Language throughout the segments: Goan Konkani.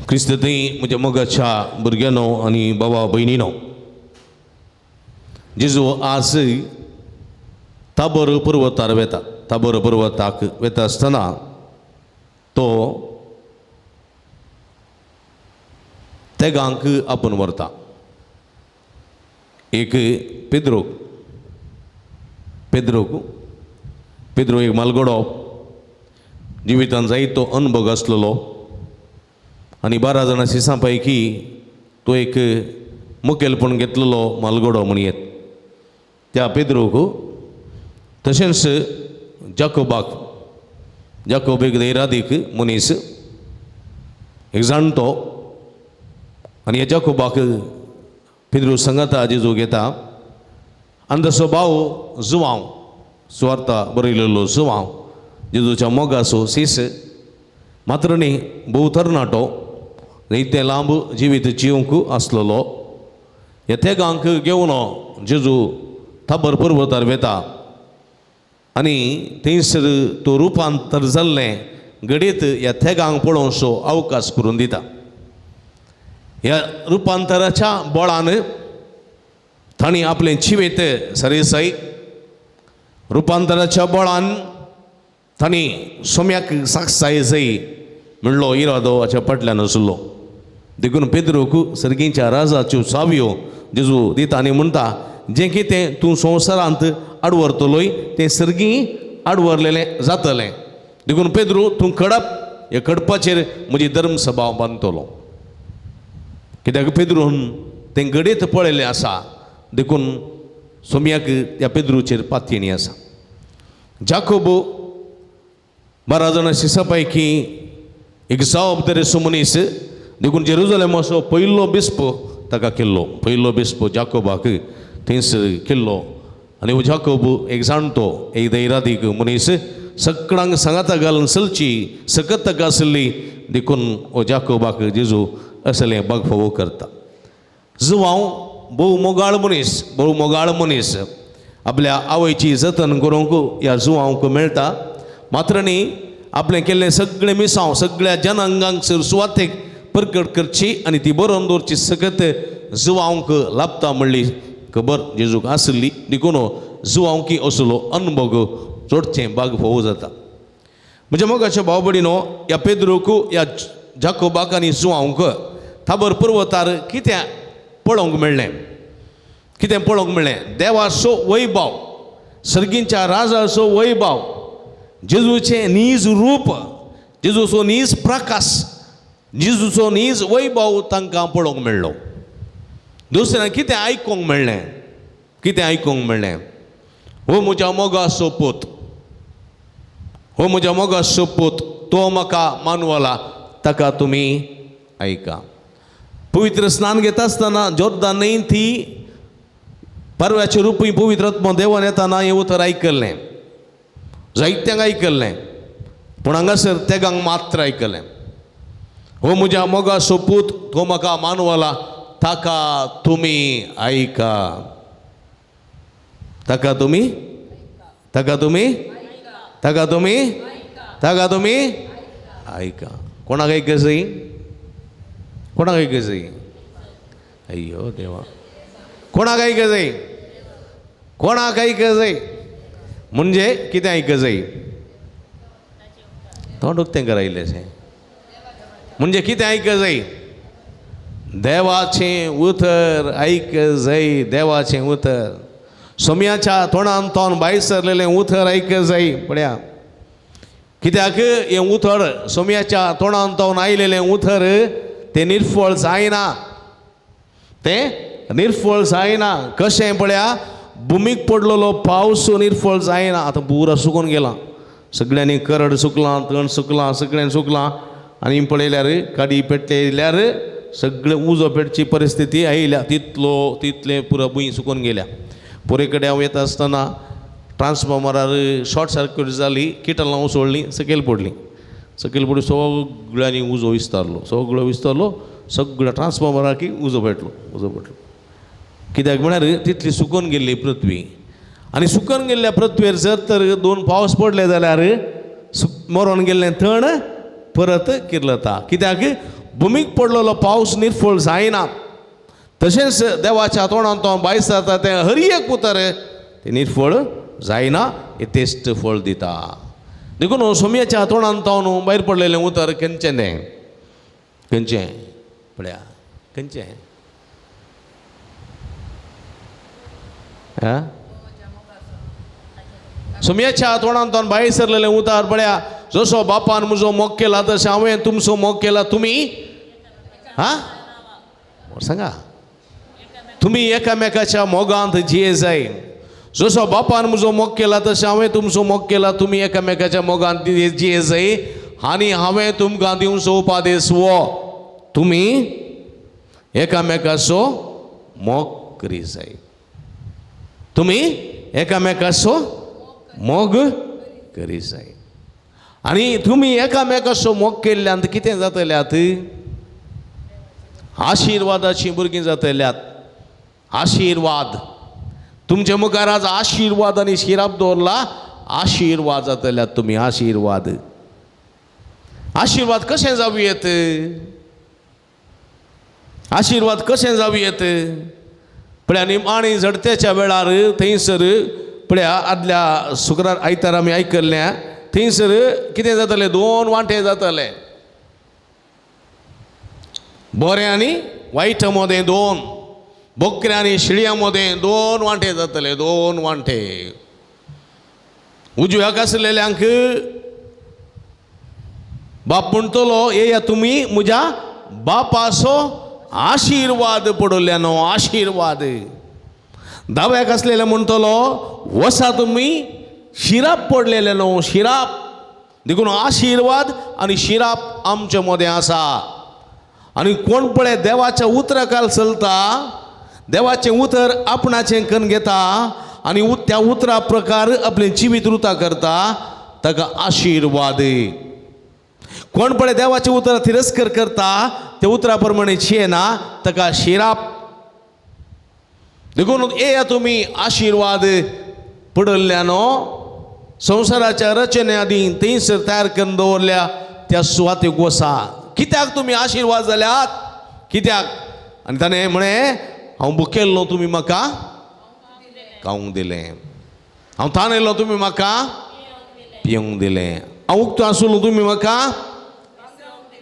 क्रिस्तथंय म्हज्या मोगाच्या भुरग्यांनो आनी बाबा भयणीनो, जेजू आज ताबोर पर्वतार वेता. ताबोर पर्वताक वेता आसतना तो तेगांक आपूण व्हरता. एक पेद्रोक, पेद्रोक, पेद्रो एक मालगडो, जिवितान जायतो अनुभव आसलेलो आनी 12 जाणां शिसां पैकी तो एक मुखेलपण घेतलेलो मालगडो म्हणयेत. त्या पेद्रोक तशेंच जाकोबाक, जाकोब एक धैरादीक मनीस, एक जाणटो, आनी ह्या जाकोबाक पेद्रू सांगाता जेजू घेता. आनी तसो भाव जुवांव, सुवार्ता बरयलेलो जुवांव, जेजूच्या मोगाचो सीस, मात्र न्ही भोव तरणाटो, जायतें लांब जिवीत जिवंक आसलेलो. ह्या तेगांक घेवन जेजू ताबर पर्वतार वेता आनी थंयसर तो रुपांतर जाल्लें घडयेत ह्या तेगांक पळोवचो अवकाश करून दिता. ह्या रुपांतराच्या बळान तांणी आपलें जिवीत सरेसाय, रुपांतराच्या बळान तांणी सोम्याक साक्षाय जाय म्हणलो इरादो हाच्या फाटल्यान आसलो. देखून पेद्रोक सर्गीच्या राजाच्यो चावयो जेजू दिता आनी म्हणटा, जें कितें तूं संवसारांत आडवरतलोय तें सर्गी आडवरलेलें जातलें. देखून पेद्रू तूं कडप, ह्या कडपाचेर म्हजी धर्मसभा बांदतलो. कित्याक पेद्रून तें घडयत पळयलें आसा, देखून सोम्याक त्या पेद्रूचेर पातयेणी आसा. जाकोब 12 जाणां शिसां पैकी एक जबाबदारीचो मनीस, देखून जेरुजलेमाचो पयलो बिस्प ताका केल्लो. पयलो बिस्प जाकोबाक थंयसर केल्लो. आनी हो जाकोब एक जाणटो, एक धैरादीक मनीस, सगळ्यांक सांगाता घालून चलची सकत ताका आसली, देखून हो जाकोबाक जेजू असलें बागफावो करता. जुवांव भोव मोगाळ मनीस, भोव मोगाळ मनीस, आपल्या आवयची जतन करूंक ह्या जुवांवक मेळटा. मात्र न्ही आपलें केल्लें सगळें मिसांव सगळ्या जनांगांक सुवातेक परकट करची आनी ती बरोवन दवरची सकत जुवांवक लाभता म्हणली खबर जेजूक आसली. देखून जुवांवकी असलो अनुभव चडचें बाग फोव जाता. म्हज्या मोगाच्या भाव भयणीनो, ह्या पेद्रूक, ह्या जाकोबाक आनी जुवांवक ताबर पर्वतार कितें पळोवंक मेळ्ळें? कितें पळोवंक मेळ्ळें? देवाचो वैभव, सर्गींच्या राजाचो वैभव, जेजूचें नीज रूप, जेजूचो नीज प्रकाश, जेजूचो नीज वैभव तांकां पळोवंक मेळ्ळो. दुसऱ्यां कितें आयकूंक मेळ्ळें? कितें आयकूंक मेळ्ळें? हो म्हज्या मोगाचो पूत, हो म्हज्या मोगाचो पूत, तो म्हाका मानवला, ताका तुमी आयका. पवित्र स्नान घेता आसतना जोर्दान न्हंय ती परव्याचे रुपी पवित्र आत्मो देवान येताना हें उतर आयकल्लें, जायत्यांक आयकल्लें, पूण हांगासर तेगांक मात्र आयकलें. हो म्हज्या मोगाचो पूत, तो म्हाका मानवला, ताका तुमी आयका. ताका तुमी, ताका तुमी, ताका तुमी, ताका तुमी आयका. कोणाक आयक जाय? कोणाक आयक जाय? अय्यो देवा, कोणाक आयक जाय? कोणाक आयक जाय? म्हणजे कितें आयक जाय? तोंड उक्तें करायलें. म्हणजे कितें आयक जाय? देवाचें उतर आयक जाय. देवाचें उतर, सोम्याच्या तोंडान तोंड भायर सरलेलें उतर आयक जाय. पळया, कित्याक हें उतर सोम्याच्या तोंडान तोंड आयलेलें उतर तें निर्फळ जायना, तें निर्फळ जायना. कशें पळया, भुमीक पडलेलो पावस निर्फळ जायना. आतां पुरा सुकून गेला, सगळ्यांनी करड सुकलां, तण सुकलां, सगळ्यांनी सुकलां. आनी पळयल्यार काडी पेटल्यार सगळें उजो पेटची परिस्थिती आयल्या. तितलो तितलें पुरो भूंय सुकून गेल्या. पुरे कडेन हांव येता आसतना ट्रान्सफॉर्मरार शॉर्ट सर्क्यूट जाली, किटलां उसळ्ळीं, सकयल पडलीं. सकयल पडली, सगळ्यांनी उजो विस्तारलो, सगळो विस्तारलो, सगळ्या ट्रान्सफॉर्मराक उजो पेटलो, उजो पेटलो. कित्याक म्हळ्यार तितली सुकून गेल्ली पृथ्वी, आनी सुकून गेल्ल्या पृथ्वीर जर तर 2 पावस पडले जाल्यार मरोन गेल्लें तण परत किर्लता. कित्याक भुमीक पडलेलो पावस निर्फळ जायना, तशेंच देवाच्या तोंडान तो भायर सरता तें हर एक उतर तें निर्फळ जायना, येतेश्ट फळ दिता. देखून सोम्याच्या तोंडान तो भायर पडलेलें उतर खंयचें तें, खंयचें पळया, खंयचें? सोम्याच्या तोंडान तो भायर सरलेलें उतर पळया, जसो बापान म्हजो मोग केला तशें हांवें तुमचो मोग केला, तुमी हा सांगा, तुमी एकामेकाच्या मोगांत जिये जाय. जसो बापान म्हजो मोग केला तशें हांवें तुमचो मोग केला, तुमी एकामेकाच्या मोगांत जिये जाय. आनी हांवें तुमकां दिवचो उपादेस हो, तुमी एकामेकाचो मोग करी जाय, तुमी एकामेकाचो मोग करी जाय. आनी तुमी एकामेकाचो मोग केल्ल्यान कितें जातल्यात? आशिर्वादाचीं भुरगीं जातल्यात. आशिर्वाद तुमचे मुखार आज आशिर्वाद आनी शिराप दवरला, आशिर्वाद जातल्यात तुमी. आशिर्वाद, आशिर्वाद कशें जावं येत? आशिर्वाद कशें जावं येत? पळया निमाणी झडतेच्या वेळार थंयसर पळया आदल्या शुक्रार आयतार आमी आयकल्लें, थंयसर कितें जातलें? दोन वांटे जातले, बरें आनी वायट मदें दोन, बोकऱ्या आनी शिळयां मदें दोन वांटे जातले, दोन वांटे. उजव्याक आसलेल्यांक बाप म्हणटलो, येया तुमी म्हज्या बापाचो आशिर्वाद पडल्या न्हू, आशिर्वाद. दाव्याक आसलेले म्हणटलो, वसा तुमी शिराप पडलेले न्हू, शिराप. देखून आशिर्वाद आनी शिराप आमचे मदें आसा. आनी कोण पळय देवाच्या उतराकाल चलता, देवाचें उतर आपणाचें कन्न घेता आनी त्या उतरा प्रकार आपलें जिवीत रुता करता, ताका आशिर्वाद. कोण पळय देवाचें उतर तिरस्कार करता, त्या उतरा प्रमाणे ना, ताका शिराप. देखून येया तुमी आशिर्वाद पडल्ल्या न्हू, संवसाराच्या रचने आदीं थंयसर तयार करून दवरल्या त्या सुवातेक वसा. कित्याक तुमी आशिर्वाद जाल्यात? कित्याक? आनी ताणें म्हळें, हांव भुकेल्लो तुमी म्हाका खावंक दिलें, हांव तानेल्लो तुमी म्हाका पिवंक दिलें, हांव उक्तो आसलो तुमी म्हाका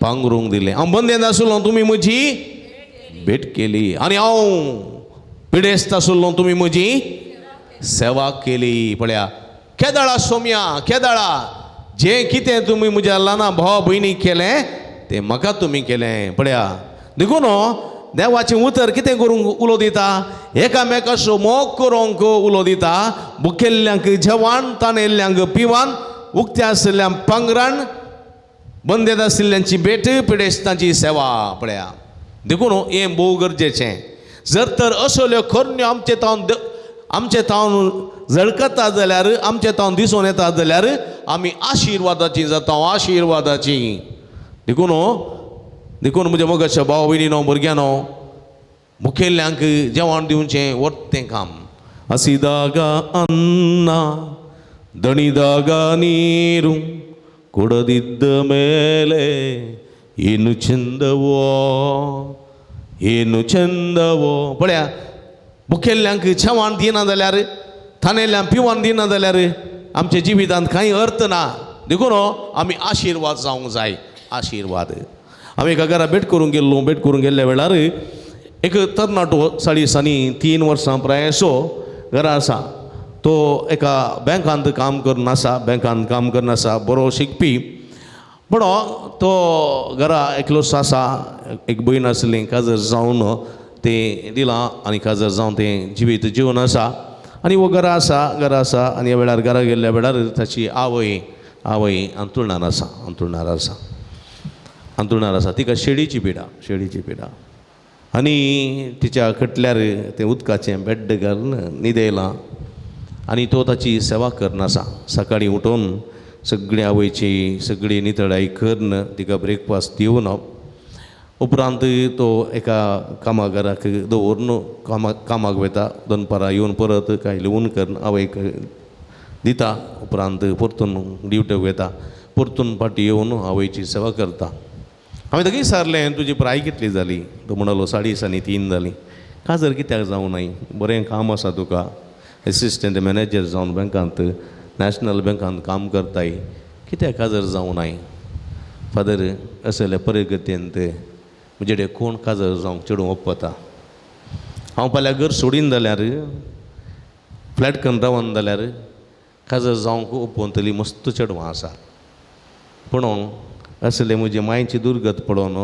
पांगरूंक दिलें, हांव बंदेंत आसलो तुमी म्हजी भेट केली, आनी हांव पिडेस्त आसलो तुमी म्हजी सेवा केली. पळया केदळा सोम्या, केदळा जें कितें तुमी म्हज्या ल्हाना भावा भयणी केलें तें म्हाका तुमी केलें. पळया देखून देवाचें उतर कितें करूंक उलो दिता? एकामेकाचो मोग करूंक उलो दिता. भुकेल्ल्यांक जेवण, तानेल्ल्यांक पिवान, उक्त्या आशिल्ल्यांक पांगरान, बंदेत आशिल्ल्यांची भेट, पिडेस्तांची सेवा. पळया देखून हें भोव गरजेचें. जर तर असल्यो करण्यो आमचे तावन झळकता जाल्यार, आमचे तावन दिसून येता जाल्यार आमी आशिर्वादाची जाता, आशिर्वादाची. देखून देखून म्हज्या मोगाच्या भाव भयणीनो, भुरग्यांनो, मुखेल्ल्यांक जेवण दिवचें वर्तें काम. ಹಸಿದಾಗ ಅನ್ನ ದಣಿದಾಗ ನೀರು ಕೊಡದಿದ್ದ ಮೇಲೆ ಏನು ಚಂದವೋ ಏನು ಚಂದವೋ. पळया भुकेल्ल्यांक जेवण दिना जाल्यार, थानेल्ल्यांक पिवन दिना जाल्यार आमच्या जिवितांत कांय अर्थ ना. देखून आमी आशिर्वाद जावंक जाय, आशिर्वाद. आमी एका घरा भेट करूंक गेल्लो. भेट करूंक गेल्ल्या वेळार एक तरणाटो 3.5 वर्सां प्रायेचो घरा आसा. तो एका बँकांत काम करून आसा, बँकांत काम करून आसा, बरो शिकपी. पूण तो घरा एकलोच आसा. एक भयण आसली, काजर जावन तें दिलां आनी काजर जावन तें जिवीत जिवन आसा. आनी हो घरा आसा, घरा आसा. आनी ह्या वेळार घरा गेल्ल्या वेळार ताची आवय, आवय अंतुळणार आसा, अंतुळणार आसा, अंतुळणार आसा. तिका शेडीची पिडा, शेडीची पिडा. आनी तिच्या कटल्यार तें उदकाचें बेड्ड घालून न्हिदयलां आनी तो ताची सेवा करून आसा. सकाळीं उठून सगळी आवयची सगळी नितळाय करून तिका ब्रेकफास्ट दिवन उपरांत तो एका कामाघराक दवरून कामाक वयता. दनपारां येवन परत कांय लिवून करून आवयक दिता. उपरांत परतून ड्युटेक वयता, परतून फाटीं येवन आवयची सेवा करता. हांवें ताका विचारलें, तुजी प्राय कितली जाली? तो म्हणलो 3.5 जाली. काजर कित्याक जावं नाय? बरें काम आसा तुका, एसिस्टंट मॅनेजर जावन बँकांत, नॅशनल बँकांत काम करताय, कित्याक काजर जावं नाय? फादर, असले परिगतेंत म्हजे कडेन कोण काजर जावंक चेडूं ओपता? हांव फाल्यां घर सोडीन जाल्यार, फ्लॅट करून रावन जाल्यार काजर जावंक ओपोवतली मस्त चेडवां आसा. पूण असले म्हजे मांयची दुर्गत पळोवन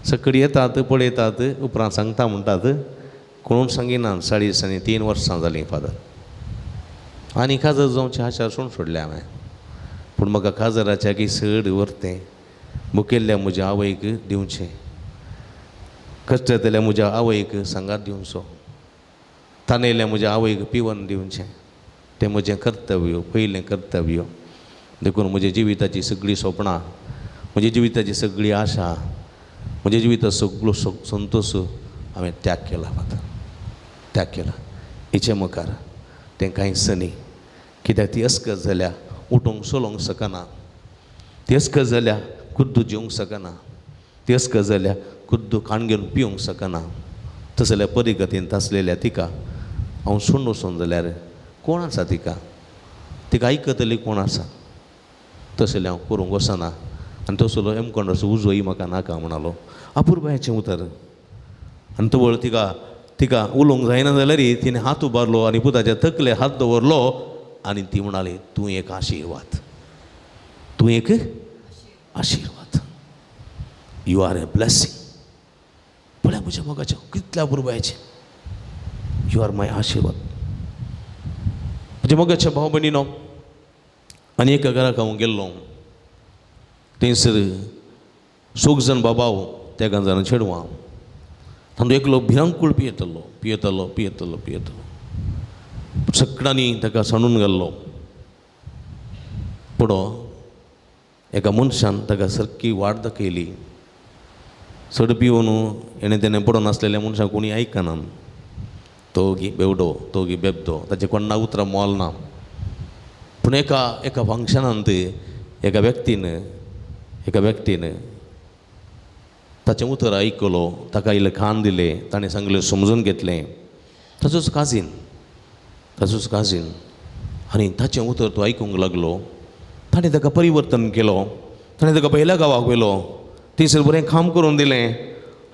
सकडी येतात, पळयतात, उपरांत सांगता म्हणटात, कोण सांगिना. 3.5 वर्सां जालीं फादर, आनी काजर जावची आशा सोडून सोडल्या हांवें. पूण म्हाका काजराच्या की चड व्हरतें मुखेल्ल्या म्हज्या आवयक दिवचें, कश्टतल्या म्हज्या आवयक सांगात दिवचो, तानेल्या म्हज्या आवयक पिवन दिवचें. तें म्हजें कर्तव्य, पयलें कर्तव्य. देखून म्हज्या जिविताची सगळीं सपनां, म्हज्या जिविताची सगळी आशा, म्हज्या जिविताचो सगळो संतोश हांवें त्याग केला फादर, त्याग केला. हिचे मुखार तें कांयच न्ही, कित्याक ती अस्कत जाल्या उठूंक चलोवंक शकना, ती अस्कत जाल्या खुद्द जेवंक शकना, ती अस्कत जाल्या खुद्द खाण घेवन पिवंक शकना. तसल्या परिगतींत आसलेल्या तिका हांव सोडून वचून जाल्यार कोण आसा तिका? तिका आयकतली कोण आसा? तसलें हांव करूंक वचना आनी तसलो एमकोंडाचो उजोय म्हाका नाका म्हणालो. अपुरबायेचें उतर. आनी तवळ तिका तिका उलोवंक जायना जाल्यार तिणें हात उबारलो आनी पुताच्या तकले हात दवरलो आनी ती म्हणाली, तूं एक आशिर्वाद, तूं एक आशिर्वाद, you are a blessing. पळय म्हज्या मोगाचें कितल्या अपुरबायेचें, you are my आशिर्वाद. म्हज्या मोगाच्या भाव भयणीनो, आनी एका घराक हांव गेल्लो, थंयसर सोग जाण बाबाव तेगां जाणां चेडवां, तांतूं एकलो भिरांकूळ पियेतलो पियेतलो पियेतलो पियेतलो, सगळ्यांनी ताका सांडून घाल्लो. पूण एका मनशान ताका सारकी वाट दाखयली. चड पिवन हेणें तेणें पडून आसलेल्या मनशाक कोणी आयकना, तो गी बेवडो, तो गी बेबदो, ताचें कोण्णा उतरां मोल ना. पूण एका एका फंक्शनांत एका व्यक्तीन ताचें उतर आयकलो, ताका इल्लें खाण दिलें, ताणें सांगलें समजून घेतलें. ताचोच काजीन, ताचोच काजीन, आनी ताचें उतर तो आयकूंक लागलो. ताणें ताका परिवर्तन केलो, ताणें ताका पयल्या गांवाक व्हेलो, थंयसर बरें काम करून दिलें.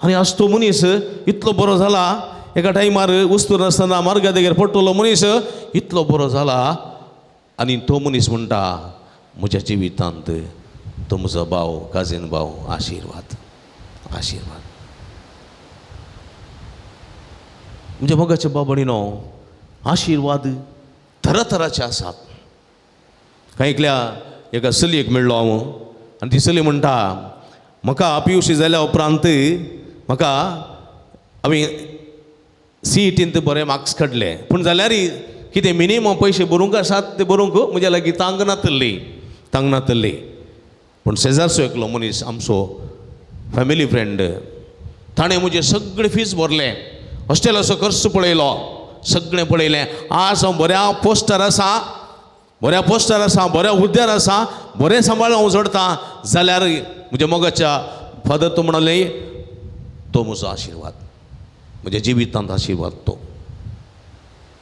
आनी आज तो मनीस इतलो बरो जाला, एका टायमार वस्तू नासतना मार्गा देगेर पडटलो मनीस इतलो बरो जाला. आनी तो मनीस म्हणटा, म्हज्या जिवितांत तो म्हजो भाव, काजीन भाव, आशिर्वाद, आशिर्वाद. म्हज्या मोगाच्या भाव भयणीनो, आशिर्वाद तरातराचे आसात. कांय एकल्या एका चलयेक मेळ्ळो हांव, आनी ती चली म्हणटा, म्हाका पी यू सी जाल्या उपरांत म्हाका हांवें सीईटींत बरे मार्क्स काडले, पूण जाल्यार कितें मिनिमम पयशे भरूंक आसात ते भरूंक म्हज्या लागीं तांक नातल्ली, तांक नातल्ली. पूण शेजारचो एकलो मनीस, आमचो फॅमिली फ्रेंड, ताणें म्हजें सगळें फीज भरलें, हॉस्टेलाचो खर्च पळयलो, सगळें पळयलें. आज हांव बऱ्या पोस्टर आसा, बऱ्या पोस्टर आसा, बऱ्या हुद्द्यार आसा, बरें सांबाळ हांव जोडटा, जाल्यार म्हज्या मोगाच्या फादर तो म्हणाले, तो म्हजो आशिर्वाद, म्हज्या जिवितांत आशिर्वाद तो.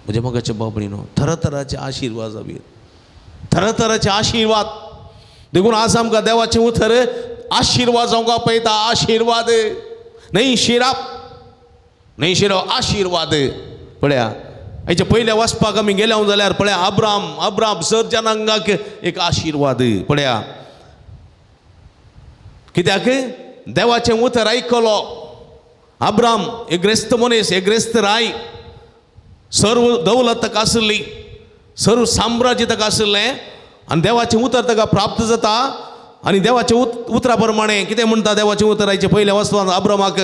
म्हज्या मोगाच्या भाव भयणीनो, तरातराचे आशिर्वाद जावये, तरातराचे आशिर्वाद. देखून आज आमकां देवाचें उतर आशिर्वाद जावंक पळयता. आशिर्वाद न्हय शिराप, न्हय शिराप, आशिर्वाद. पळया हेच्या पयल्या वाचपाक आमी गेल्या जाल्यार पळया अब्राम, अब्राम सर जनांगाक एक आशिर्वाद. पळया कित्याक देवाचें उतर आयकलो. अब्राम एक ग्रेस्त मनीस, एक ग्रेस्त राय, सर्व दौलत ताका आशिल्ली, सर्व साम्राज्य ताका आशिल्लें, आनी देवाचें उतर ताका प्राप्त जाता. आनी देवाच्या उतरा प्रमाणे कितें म्हणटा देवाचें उतर आयचे पयल्या वचपाक अब्रामाक,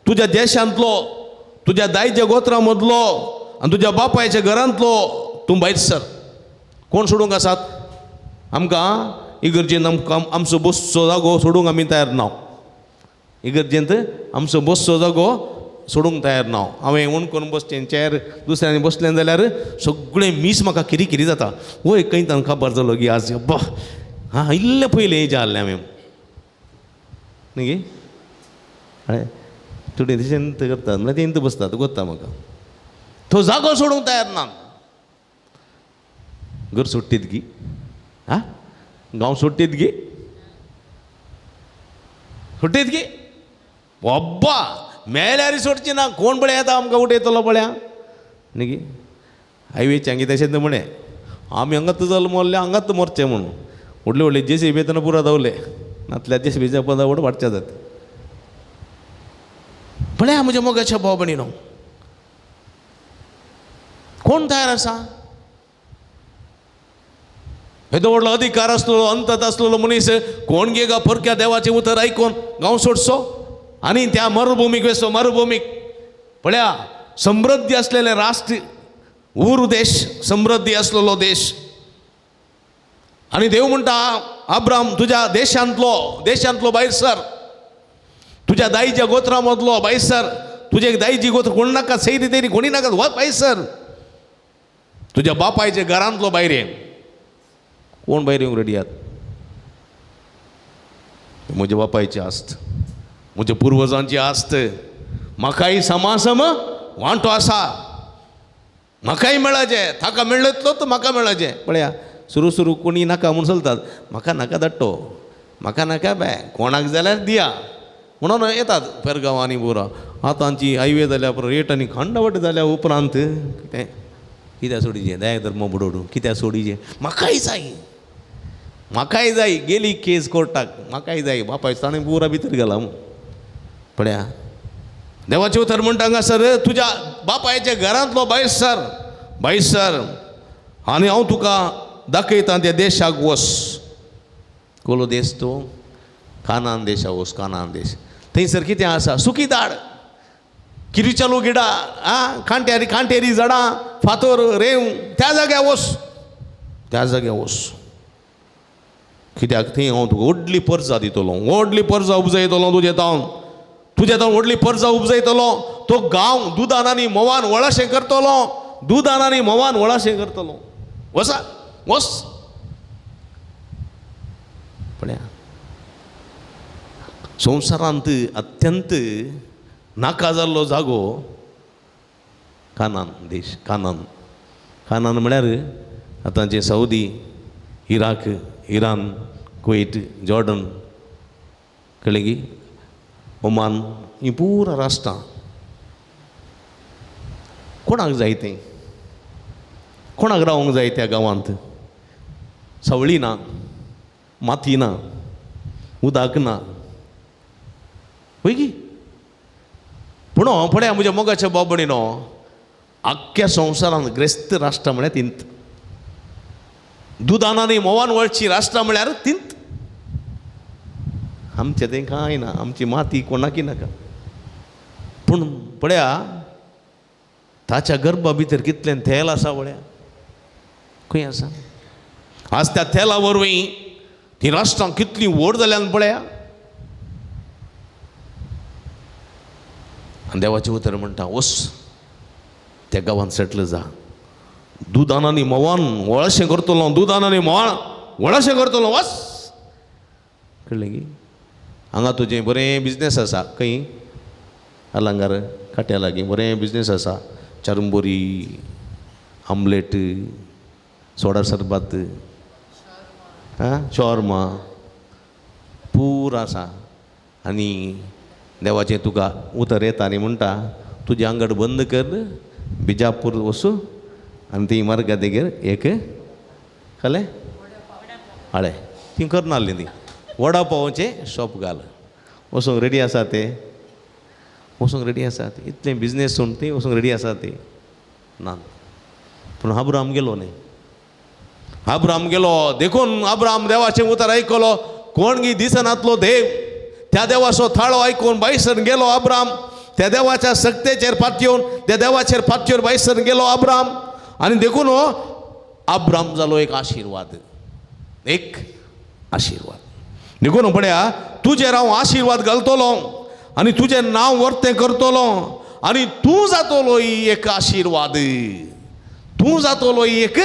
तुज्या देशांतलो, तुज्या दायच्या गोत्रा मदलो आनी तुज्या बापायच्या घरांतलो तूं भायर सर. कोण सोडूंक आसात आमकां? इगर्जेन आमकां आमचो बसचो जागो सोडूंक आमी तयार ना. इगर्जेंत आमचो बसचो जागो सोडूंक तयार ना. हांवें हुणकून बसचें चेर दुसऱ्यांनी बसलें जाल्यार सगळें मीस म्हाका किरी किरी जाता. वय खंय तांकां खबर जालो की आज अब्बा हां इल्लें पयलें हें जालें हांवें. न्ही गे? हय, थोडी तशें करतात म्हणल्यार ते इंत बसतात गोत्ता म्हाका. तो जागो सोडूंक तयार ना. घर सोडटीत गी, आं, गांव सोडटीत गी, सोडटीत गी, बाब्बा मेल्यार सोडची ना. कोण पळय येता आमकां उठयतलो पळया न्ही गी? हायवेचे हांगे तशेंच म्हळें आमी हांगात जल्मल्ले हांगात मरचें म्हणून. व्हडले व्हडले जे सी बी येतना पुरा धांवले, नातल्या जे सी बीच्या पदा व्हड वाडच्या जाता. पळया म्हज्या मोगाच्या भाव भयणीनो, कोण तयार आसा? येदो व्हडलो अधिकार आसलेलो, अंतत आसलेलो मनीस कोण गे गा परक्या देवाचें उतर आयकून गांव सोडचो आनी त्या मरुभुमीक वेसो. मरुभुमीक पळया समृद्धी आसलेलें राष्ट्र, उर देश, समृद्धी आसलेलो देश. आनी देव म्हणटा, अब्राम तुज्या देशांतलो, देशांतलो भायर सर, तुज्या दाईच्या गोत्रा मदलो भायर सर, तुजे दाईची गोत्र कोण नाका, सैरी तेरी कोणी नाका, वच भायर सर, तुज्या बापायच्या घरांतलो भायर ये. कोण भायर येवंक रेडी आहात? म्हज्या बापायची आस्त, म्हज्या पुर्वजांची आस्त, म्हाकाय समासम वांटो आसा, म्हाकाय मेळाचें, ताका मेळ्ळेतलो तो म्हाका मेळाचें. पळया सुरू सुरू कोणी नाका म्हूण चलतात, म्हाका नाका धाडटो, म्हाका नाका बाय, कोणाक जाल्यार दिया म्हणून येतात पेरगांव आनी बोरा. आतांची हायवे जाल्या उपरांत रेट आनी खंडवट जाल्या उपरांत कितें कित्याक सोडीचें, दया धर्म बुडोडू कित्याक सोडीचें, म्हाकाय जाय, म्हाकाय जाय. गेली केस कोर्टाक, म्हाकाय जाय, बापाय ताणें पुरा भितर गेला. पळया देवाचें उतर म्हणटा हांगासर, तुज्या बापायच्या घरांतलो भायर सर, भायर सर, आनी हांव तुका दाखयता त्या देशाक वस. कोलो देश तो? कानान देशा वस, कानान देश. थंयसर कितें आसा? सुकी दाड, किरिचालू गिडा, आं, कांट्यारी कांटेरी झाडां, फातोर, रेंव, त्या जाग्यार वस, त्या जाग्यार वस. कित्याक थंय हांव तुका व्हडली परजा दितलो, व्हडली परजा उपजयतलो तुजे तावन, तुजे तावन व्हडली परजा उपजयतलो. तो गांव दुदान आनी म्होंवान वळाशें करतलो, दुदान आनी म्होंवान वळाशें करतलो. वसा वस. पळया संवसारांत अत्यंत नाका जाल्लो जागो कानान देश. कानान, कानान म्हळ्यार आतांचे Saudi, Iraq, Iran, Kuwait, Jordan, कळ्ळें की, ओमान, ही पुरा राष्ट्रां. कोणाक जाय तें? कोणाक रावंक जाय त्या गांवांत? सवळी ना, माती ना, उदक ना, वय की? पूण पळया म्हज्या मोगाच्या भाव भयणीनो, आख्ख्या संवसारांत ग्रेस्त राष्ट्रां म्हळ्यार तिंत, दुदान आनी म्होंवान वळची राष्ट्रां म्हळ्यार तिंत. आमचें तें कांय ना, आमची माती कोणाकी नाका. पूण पळया ताच्या गर्भा भितर कितलें तेल आसा पळया, खंय आसा? आज त्या तेला वरवीं ती राष्ट्रां कितलीं व्हड जाल्यान पळया. आनी देवाचें उतर म्हणटा, वस त्या गांवांत सेटल जा, दुदान आनी म्होंवान वळाशें करतलो, दुदान आनी म्होंवान वळाशें करतलो, वस. कळ्ळें की? हांगा तुजें बरें बिजनेस आसा, खंय अलंगार काट्या लागीं बरें बिजनेस आसा, चरंबोरी, आमलेट, सोडा सरबत, आं, शॉर्मा पुरा आसा. आनी देवाचें तुका उतर येता आनी म्हणटा, तुजें आंगड बंद कर, बिजापूर वचू आनी ती मार्गा देगेर एक कळ्ळें हाळे ती करनासली, ती वडा पावचें शॉप घाल, वचूंक रेडी आसा ते, वचूंक रेडी आसा ते, इतलें बिजनेस सोडून ती वचूंक रेडी आसा ते ना. पूण अब्राम गेलो न्ही, अब्राम गेलो. देखून अब्राम देवाचें उतर आयकलो, कोण गी दिसनातलो देव, त्या देवाचो थाळो आयकून भायसर गेलो अब्राम. त्या देवाच्या सक्तेचेर पातयेवन, त्या देवाचेर पातयेवन भायसर गेलो अब्राम. आनी देखून हो अब्राम जालो एक आशिर्वाद, एक आशिर्वाद. देखून पळया तुजेर हांव आशिर्वाद घालतलो आनी तुजें नांव वर्तें करतलो आनी तूं जातलो एक आशिर्वाद, तूं जातलो एक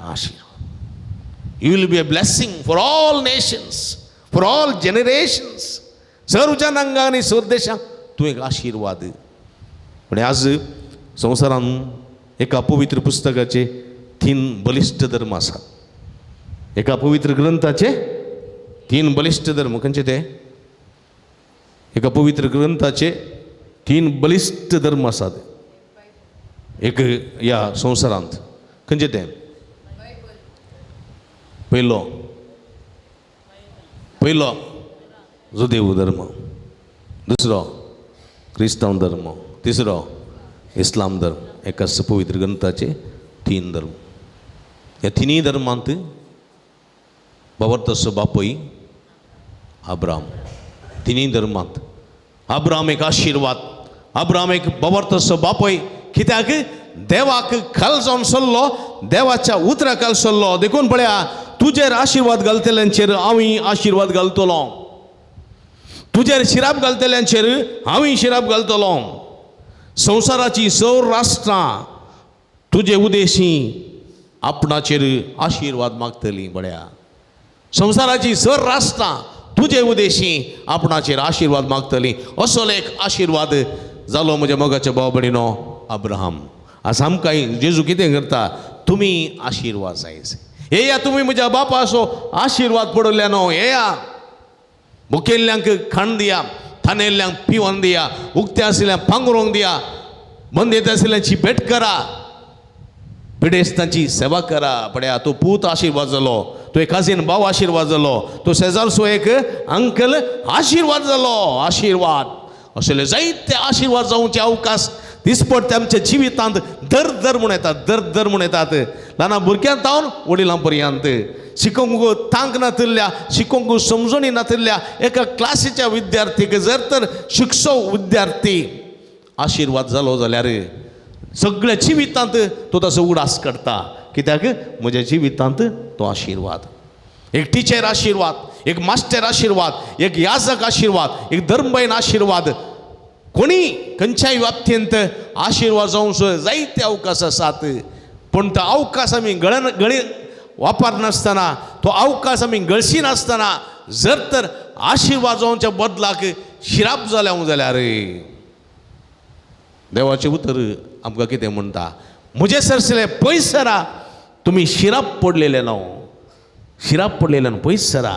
आशिर्वाद. You will be a blessing for all nations, for all generations. सर्व जनांगांक आनी सर्व देशांक तूं एक आशिर्वाद. पूण आज संवसारान एका पवित्र पुस्तकाचे 3 बलिश्ट धर्म आसात. एका पवित्र ग्रंथाचे 3 बलिश्ट धर्म. खंयचे ते? एका पवित्र ग्रंथाचे 3 बलिश्ट धर्म आसात एक ह्या संवसारांत. खंयचे ते? पयलो पयलो जुदेव धर्म, दुसरो क्रिस्तांव धर्म, तिसरो इस्लाम धर्म. एका पवित्र ग्रंथाचे 3 धर्म. ह्या तिनूय धर्मांत बाबर्तसो बापूय आब्राम. तिनूय धर्मांत आब्राम एक आशिर्वाद, आब्राम एक बाबर्तसो बापूय. कित्याक? देवाक खाल जावन सरलो, देवाच्या उतरा खाल सरलो. देखून पळया, तुजेर आशिर्वाद घालतल्यांचेर हांवूय आशिर्वाद घालतलो, तुजेर शिराप घालतल्यांचेर हांवूय शिराप घालतलो. संवसाराची सौ राष्ट्रां तुजे उदेशी आपणाचेर आशिर्वाद मागतली. बळ्या, संवसाराची सर राष्ट्रां तुजे उदेशी आपणाचेर आशिर्वाद मागतली. असो एक आशिर्वाद जालो म्हज्या मोगाच्या भाव भयणीनो अब्राहम. आज आमकां जेजू कितें करता? तुमी आशिर्वाद जायचे. येया तुमी म्हज्या बापाचो आशिर्वाद पडल्या न्हू. येया, मुखेल्ल्यांक खाण दिया, थानेल्ल्यांक पिवन दिया, उक्ते आशिल्ल्यांक पांगरूंक दिया, बंदेत आशिल्ल्यांची भेट करा, पिडेस्तांची सेवा करा. पळया, तो पूत आशिर्वाद जालो, तो एक काजीन भाव आशिर्वाद जालो, तो शेजारचो एक अंकल आशिर्वाद जालो. आशिर्वाद असले जायते आशिर्वाद जावचे अवकाश दिसपडटे आमच्या जिवितांत दर दर म्हूण येतात, दर दर म्हूण येतात. ल्हान भुरग्यां तावन वडिलां पर्यंत शिकोवंक तांक नातिल्ल्या, शिकोवंक समजणी नातिल्ल्या एका क्लासीच्या विद्यार्थीक जर तर शिकचो विद्यार्थी आशिर्वाद जालो जाल्यार सगळ्या जिवितांत तो ताचो उडास करता. कित्याक? म्हज्या जिवितांत तो आशिर्वाद. एक टिचर आशिर्वाद, एक मास्टर आशिर्वाद, एक याजक आशिर्वाद, एक धर्मबयन आशिर्वाद. कोणी खंयच्याय बाबतींत आशिर्वाद जावंक जायते अवकाश आसात, पूण तो अवकाश आमी गळी वापरनासतना, तो अवकाश आमी गळशिनासतना जर तर आशिर्वाद जावच्या बदलाक शिराप जाल्या जाल्यार देवाचें उतर आमकां कितें म्हणटा? म्हजे सरसले पयस सरा, तुमी शिराप पडलेले न्हू, शिराप पडलेले न्हू, पयस सरा.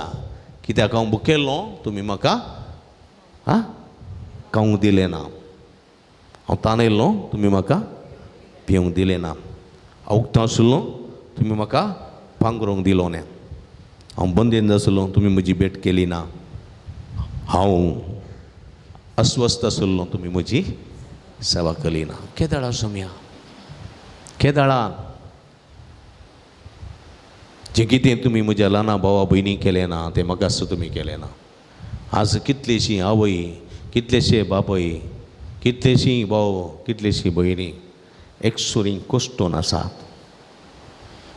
कित्याक? हांव भुकेल्लो, तुमी म्हाका आं खावंक दिलें ना. हांव ताणयल्लो, तुमी म्हाका पिवंक दिलें ना. हांव उक्तो आशिल्लो, तुमी म्हाका पांगरूंक दिलो ना. हांव बंदेन आशिल्लो, तुमी म्हजी भेट केली ना. हांव अस्वस्थ आशिल्लो, तुमी म्हजी सेवा केली ना. केदाळा सोम्या, केदाळा जें कितें तुमी म्हज्या ल्हाना भावा भयणी केलें ना तें म्हाका सुद्दां तुमी केलें ना. आज कितलीशीं आवय, कितलेशे बापय, कितलेशीं भाव, कितलेशीं भयणी एकसुरी कश्टून आसात.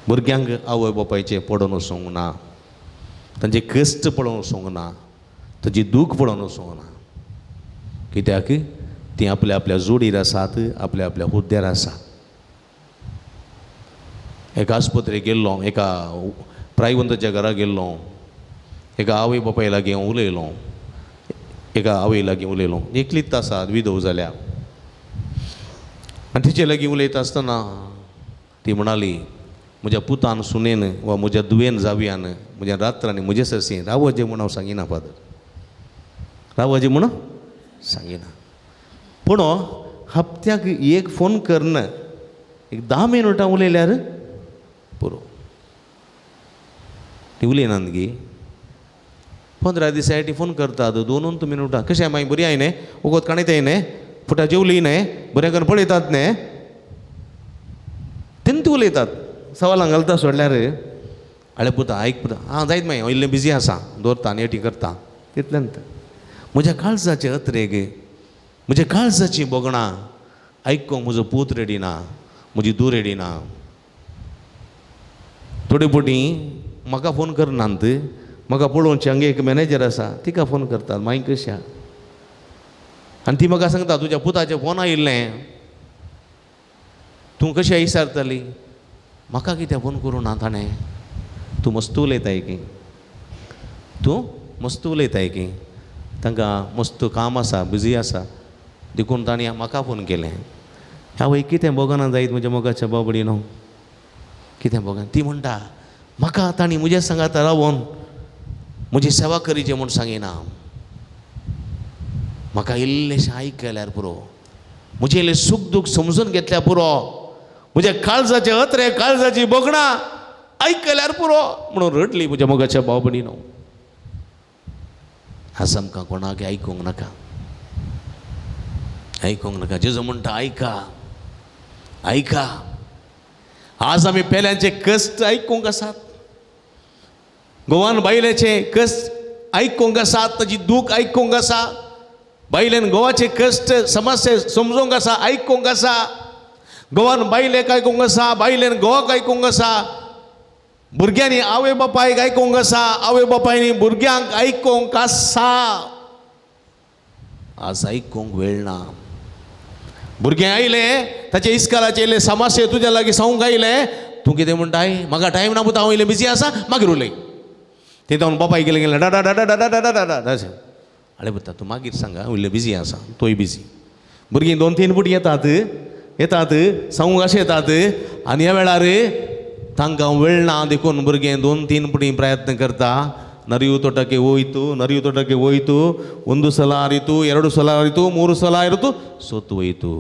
भुरग्यांक आवय बापायचें पडोवन वचूंक ना, तांचे कश्ट पळोवन वचूंक ना, तांची दूख पळोवन वचूंक ना. कित्याक? तीं आपल्या आपल्या जोडीर आसात, आपल्या आपल्या हुद्द्यार आसात. एका आस्पत्रेक गेल्लो, एका प्रायवंताच्या घरा गेल्लो, एका आवय बापाय लागीं हांव उलयलो, एका आवय लागीं उलयलो. एकलीच आसा, विधव जाल्या. आनी तिचे लागीं उलयता आसतना ती म्हणाली, म्हज्या पुतान सुनेन वा म्हज्या धुवेन जावयान म्हज्या रात्रांनी म्हजे सरशी रावचें म्हूण हांव सांगिना फादर, रावचें म्हूण सांगिना. पूण हप्त्याक एक फोन करन एक 10 मिनटां उलयल्यार पुरो. ती उलयनात गी 15 दिसां ती फोन करतात, 2 मिनटां. कशें मागीर बरी I न्ही, वखद काणयताय न्ही, फुटा जेवली न्ही, बरें करून पळयतात न्ही, तेन्ना ती उलयतात. सवालां घालता सोडल्यार आळे पुता आयक पुता, आं जायत मागीर हांव इल्लें बिजी आसा, दवरता आनी एटी करता. तितल्यान म्हज्या काळजाचें अत्रेग, म्हज्या काळजाचीं भोगणां आयकूंक म्हजो पूत रेडी ना, म्हजी धूव रेडी ना. थोडे फावटी म्हाका फोन करनात, म्हाका पळोवचें हांगा एक मॅनेजर आसा तिका फोन करतात, मागीर कशें. आनी ती म्हाका सांगता, तुज्या पुताचें फोन आयिल्लें, तूं कशें विचारतली? म्हाका कितें फोन करूं ना ताणें? तूं मस्त उलयताय की, तूं मस्त उलयताय की, तांकां मस्त काम आसा, बिजी आसा, देखून तांणी म्हाका फोन केलें. आवय कितें भोगना जायत म्हज्या मोगाच्या बाबडी न्हू, कितें भोगना. ती म्हणटा म्हाका तांणी म्हज्या सांगाता रावोन म्हजी सेवा करीची म्हूण सांगिना, म्हाका इल्लेशें आयकल्यार पुरो, म्हजें इल्लें सूख दूख समजून घेतल्यार पुरो, म्हज्या काळजाचे अत्रे काळजाची भोगणां आयकल्यार पुरो म्हणून रडली म्हज्या मोगाच्या भाव भयणीनो. आज आमकां कोणाक आयकूंक नाका, आयकूंक नाका. जेजू म्हणटा आयका, आयका. आज आमी पेल्यांचे कश्ट आयकूंक आसात, गोवान बायलेचे कश्ट आयकूंक आसात, ताजी दूख आयकूंक आसा, बायलेन गोवाचे कश्ट समस्या समजूंक आसा, आयकूंक आसा, गोवान बायलेक आयकूंक आसा, बायलेन गोवाक आयकूंक आसा, भुरग्यांनी आवय बापायक आयकूंक आसा, आवय बापायनी भुरग्यांक आयकूंक आसा. आज आयकूंक वेळ ना. भुरगें आयलें ताचे इस्कालाचे येयले समस्या तुज्या लागीं सांगूंक आयलें, तूं कितें म्हणटाय म्हाका टायम ना पुता, हांव इल्लें बिजी आसा, मागीर उलय. थंय जावन बापाय गेलें गेलें डा डा डा डा डा डा डा डा अशें. आरे पुता तूं मागीर सांग, हांव इल्लें बिजी आसा, तोय बिजी. भुरगीं 2-3 फुटी येतात येतात सांगूंक अशें येतात आनी ह्या वेळार तांकां वेळ ना देखून भुरगें 2-3 फुटी प्रयत्न करता. ನರಿಯು ತೋಟಕ್ಕೆ ಹೋಯಿತು, ನರಿಯು ತೋಟಕ್ಕೆ ಹೋಯಿತು, ಒಂದು ಸಲ ಹರಿತು, 2 ಸಲ ಹರಿತು, 3 ಸಲ ಹರಿತು, ಸೋತು ಹೋಯಿತು.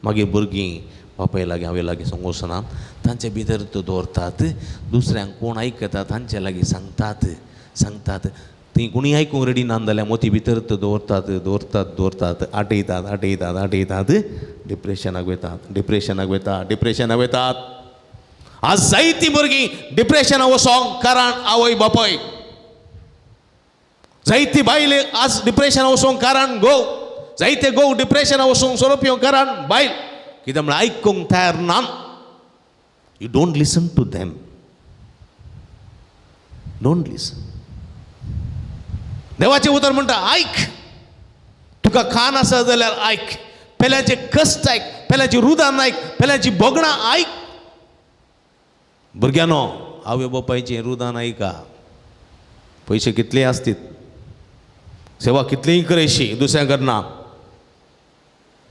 मागीर भुरगीं बापाय लागीं आवय लागीं सांगूंक वचना, तांचे भितर दवरतात, दुसऱ्यांक कोण आयकता तांचे लागीं सांगतात सांगतात. तीं कोणीय आयकूंक रेडी ना जाल्यार मोती भितर दवरतात दवरतात दवरतात, आटयतात आटयतात आटयतात, डिप्रेशनाक वयतात, डिप्रेशनाक वयतात, डिप्रेशनाक वयतात. आज जायतीं भुरगीं डिप्रेशनाक वचोंक कारण आवय बापाय, जायती बायले आज डिप्रेशनाक वचोंक कारण घोव, जायते घोव डिप्रेशनाक वचोंक सोरो पिवंक कारण बायल. कित्याक म्हळ्यार आयकूंक तयार ना. You don't listen to them, don't listen. देवाचें उतर म्हणटा आयक, तुका कान आसा जाल्यार आयक, पेल्याचे कश्ट आयक, पेल्याची रुदान आयक, पेल्याची भोगणां आयक. भुरग्यांनो आवय बापायचें रुदान आयका. पयशे कितलेय आसतीत, सेवा कितलीय करयशी दुसऱ्यां करना,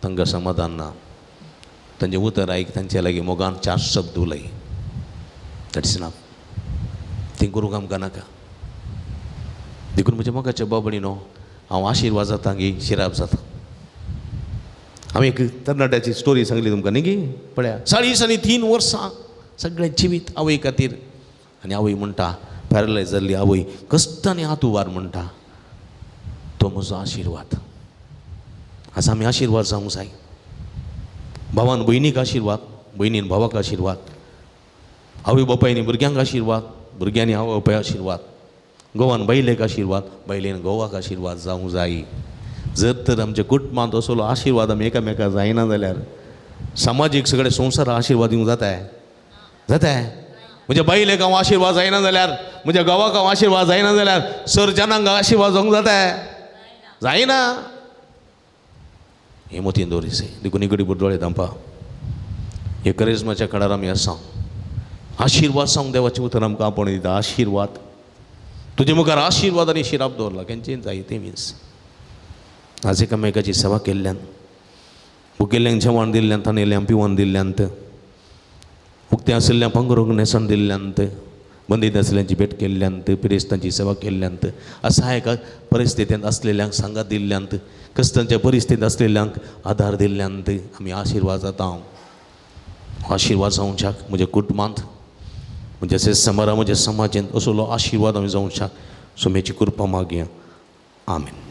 तांकां समाधान ना. तांचें उतर आयक, तांचे लागीं मोगान 4 शब्द उलय, that's enough. तीं करूंक आमकां नाका. देखून म्हज्या मोगाच्या बाबडीनो हांव आशिर्वाद जाता गी शिराप जाता. हांवें एक तरणाट्याची स्टोरी सांगली तुमकां न्ही गी, पळया 43 वर्सां सगळें जिवीत आवय खातीर. आनी आवय म्हणटा पॅरलायज जाल्ली आवय कश्टांनी हात उबार म्हणटा तो म्हजो आशिर्वाद. आज आमी आशिर्वाद जावंक जाय. भावान भयणीक आशिर्वाद, भयणीन भावाक आशिर्वाद, आवय बापायनी भुरग्यांक आशिर्वाद, भुरग्यांनी आवय बापाय आशिर्वाद, गोवान बायलेक आशिर्वाद, बायलेन गोवाक आशिर्वाद जावंक जाय. जर तर आमच्या कुटुंबांत असलो आशिर्वाद आमी एकामेका जायना जाल्यार समाजीक सगळे संवसार आशिर्वाद दिवंक जाताय जाताय. म्हज्या बायलेक हांव आशिर्वाद जायना जाल्यार, म्हज्या गांवाक हांव आशिर्वाद जायना जाल्यार सर जनांक आशिर्वाद जावंक जाताय जायना. हे मोतीन दवरिसे. देखून इगडी दोळे धांपा. हे करेजमाच्या काळार आमी आसा. आशिर्वाद सांग देवाचें उतर आमकां आपोवणें दिता. आशिर्वाद तुजे मुखार आशिर्वाद आनी शिराप दवरला केन्ना जाय ते मिन्स. आज एकामेकाची सेवा केल्ल्यान, भुकेल्ल्यांक जेवण दिल्ल्यान, तानेल्यांक पिवन दिल्ल्यान, उक्तें आशिल्ल्या पंगरूंक न्हेसण दिल्ल्यान, बंदीत आशिल्ल्यांची भेट केल्ल्यान, पिरेस्तांची सेवा केल्ल्यान, असहायक परिस्थितींत आसलेल्यांक सांगात दिल्ल्यान, कश्टांच्या परिस्थितींत आसलेल्यांक आदार दिल्ल्यान आमी आशिर्वाद जाता. आशिर्वाद जावच्याक म्हज्या कुटुंबांत, म्हज्या समारा, म्हज्या समाजांत असलो आशिर्वाद आमी जावच्याक सोम्याची कृपा मागया. आमेन.